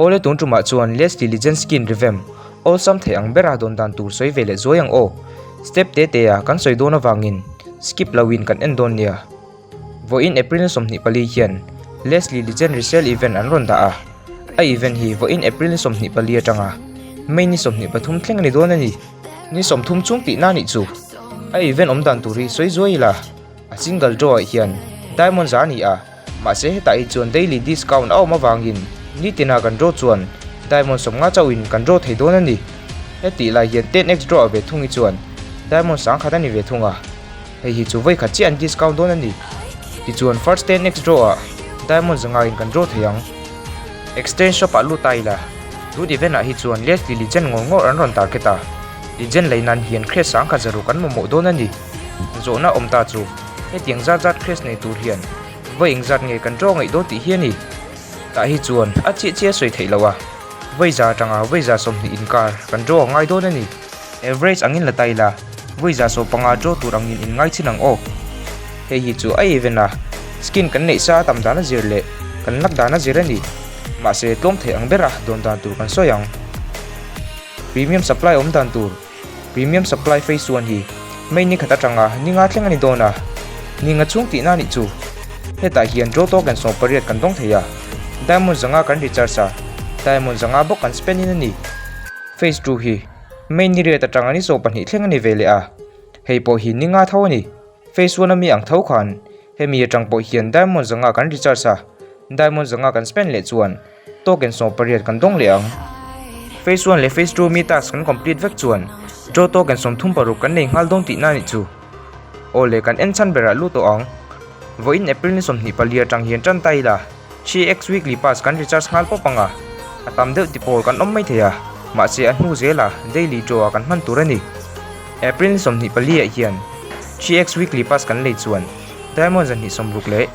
Awle tun tumah chuan Leslie Legend Skin Revamp awlsam thei ang bera dawn dan tur sawi ve leh zuai ang aw. Step te te a kan sawi dawn avangin skip lo in kan en dawn nia. Vawiin April 24 hian Leslie Legend Resale Event an rawn dah a. A event hi vawiin April 24 atanga May ni 23 thleng a ni dawn a ni. Ni 30 chung tihna a nih chu. A event awm dan tur hi sawi zuai ila a single draw ah hian diamond za a ni a. Mahse hetah hi chuan daily discount a awm avangin nitina kan draw chuan diamond 50 chauhin kan draw thei dawn a ni. Hetih lai hian 10x draw ah ve thung hi chuan diamond 10,000 a ni ve thung a, hei hi chu vawi khat chiah an discount dawn a ni. Tichuan first 10x draw ah diamond 500 in kan draw thei ang. Exchange shop ah lut ta ila, tun event ah hi chuan Leslie Legend ngawr ngawr an rawn target a, Legend lei nan hian crest 10,000 zaruk an mamawh dawn a ni. Zawhna awm ta chu hetiang zat zat crest nei tur hian vawi eng zat nge kan draw ngaih dawn tih hi a ni. Tah hi chuan a chiah chiah sawi theih loh a, vawi za atanga vawi 20 inkar kan draw a ngai dawn a ni. Average angin la ta ila, vawi 15 draw tur angin in ngai chin ang aw. Hei hi chu a even a, skin kan neih sa a tam dan a zir leh kan lak dan a zir a ni. Mahse tlawm theih ang bera dawn dan tur kan sawi ang. Premium supply awm dan tur. Premium supply phase one hi May ni khat atanga ni nga thleng a ni dawn a, ni nga chhung tihna a nih chu. Hetah hian draw token 18 kan dawng thei a, diamond 500 kan recharge a, diamond 500 bawk kan spend in a ni. Phase two hi May ni riat atanga ni 12 thleng a ni ve leh a, hei pawh hi ni nga tho a ni. Phase one ami ang tho khan hemi atang pawh hian diamond 500 kan recharge a, diamond 500 kan spend leh chuan Token 18 kan dawng leh ang. Phase one leh phase two mi task kan complete vek chuan draw token 36 kan nei nghal dawn tihna a nih chu. Aw le kan en chhan berah lut tawh ang. Vawiin April ni 24 atang hian tan ta ila 3x weekly pass kan recharge nghal pawp ang a, a tam deuh ti pawl kan awm mai thei a, mahse a hnu zela daily draw ah kan hman tur a ni. April ni 24 ah hian 3x weekly pass kan lei chuan diamond 260 leh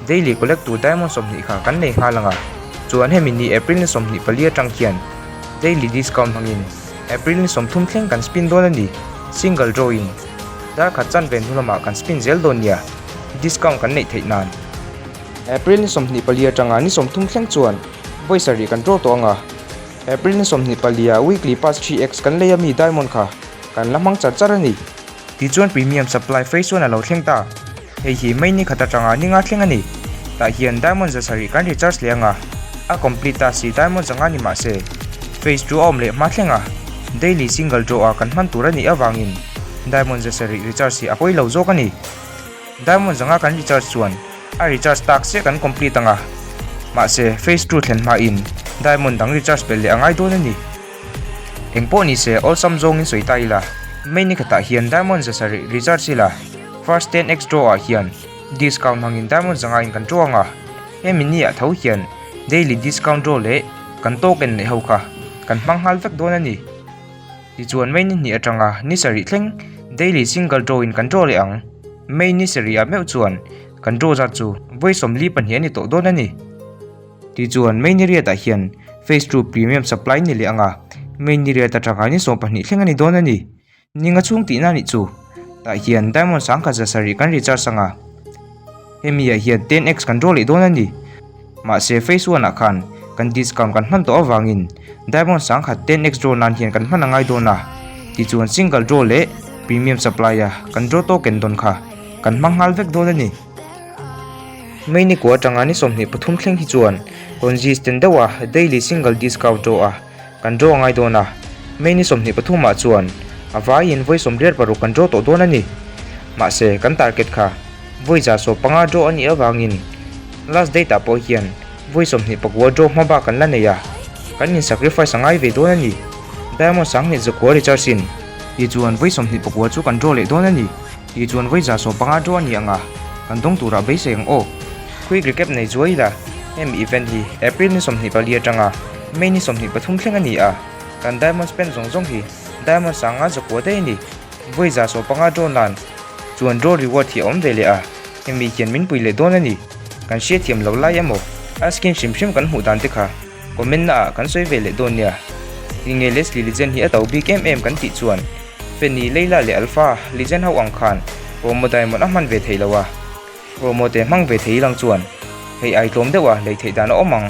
Daily collect tur diamond 20 kha kan nei nghal ang a, chuan hemi ni April ni 24 atang hian daily discount hmangin April ni 30 thleng kan spin dawn a ni, single draw in dar khat chan ve hnu lamah kan spin zel dawn nia, discount kan neih theih nan. April ni 24 atanga ni 30 thleng chuan vawi sarih kan draw tawh ang a, April ni 24 ah weekly pass 3x kan lei ami diamond kha kan la hmang char char a ni. Tichuan premium supply phase chuan a lo thleng ta. Hei hi May ni khat atanga ni nga thleng a ni. Tah hian diamond 700 kan recharge leh anga, a complete ta si diamond 500 ni mah se, phase 2 a awm leh hma thleng a, daily single draw a kan hman tur a nih avangin diamond 700 recharge hi a pawi lo zawk a ni. Diamond 500 kan recharge chuan a recharge tak chiah kan complete anga, mahse phase 2 thlen hmain diamond dang recharge belh leh a ngai dawn a ni. Engpawh ni se awlsam zawngin sawi ta ila, May ni khatah hian diamond 700 recharge ila, first 10x draw ah hian discount hmangin diamond 500 in kan draw anga, hemi ni ah tho hian daily discount draw leh kan token neih ho kha kan hmang nghal vek dawn a ni. Tichuan May ni hnih atanga ni sarih thleng daily single draw in kan draw leh ang. May ni sarih ah meuh chuan kan draw zat chu vawi 42 a ni tawh dawn a ni. Tichuan May ni riatah hian Phase 2 Premium Supply ni leh anga May ni riat atanga ni 12 thleng a ni dawn a ni. Ninga chhung tihna anih chu. Tah hian Diamond 1700 kan recharge anga hemi ah hian 10x kan draw leh dawn a ni. Mahse Phase 1 ah khan kan discount kan hman tawh avangin Diamond 10,000 10x draw nan hian kan hman a ngai dawn a. Tichuan single draw leh Premium Supply a kan draw token dawn kha kan hmang nghal vek dawn a ni. May ni kua atanga ni 23 thleng hi chuan consistent deuh a daily single discount draw a kan draw a ngai dawn a, May ni 23 ah chuan a vaiin vawi 86 kan draw tawh dawn a ni. Mahse kan target kha vawi 150 draw a nih avangin last date ah pawh hian vawi 29 draw hma bak kan la nei a, kan in sacrifice a ngai ve dawn a ni. Diamond 2900 recharge in tichuan vawi 29 chu kan draw leh dawn a ni. Tichuan vawi 150 draw a ni ang a, kan dawng turah beisei ang aw. Quick recap nei zuai ila, hemi event hi April ni 24 atanga May ni 23 thleng a ni a, kan diamond spend zawng zawng hi diamond 509 daih a ni. Vawi 150 draw nan chuan draw reward hi a awm ve leh a, hemi hian min pui leh dawn a ni. Kan hriatthiam lo lai emaw a skin hrim hrim kan hmuh dan te kha comment na ah kan sawi ve leh dawn nia. Tinge Leslie Legend hi a to bik em em kan tih chuan Fanny, Leila leh Alpha Legend ho ang khan promo diamond a hman ve thei lo a, promo te hmang ve thei lang chuan hei ai tlawm deuh a lei theih dan a awm ang.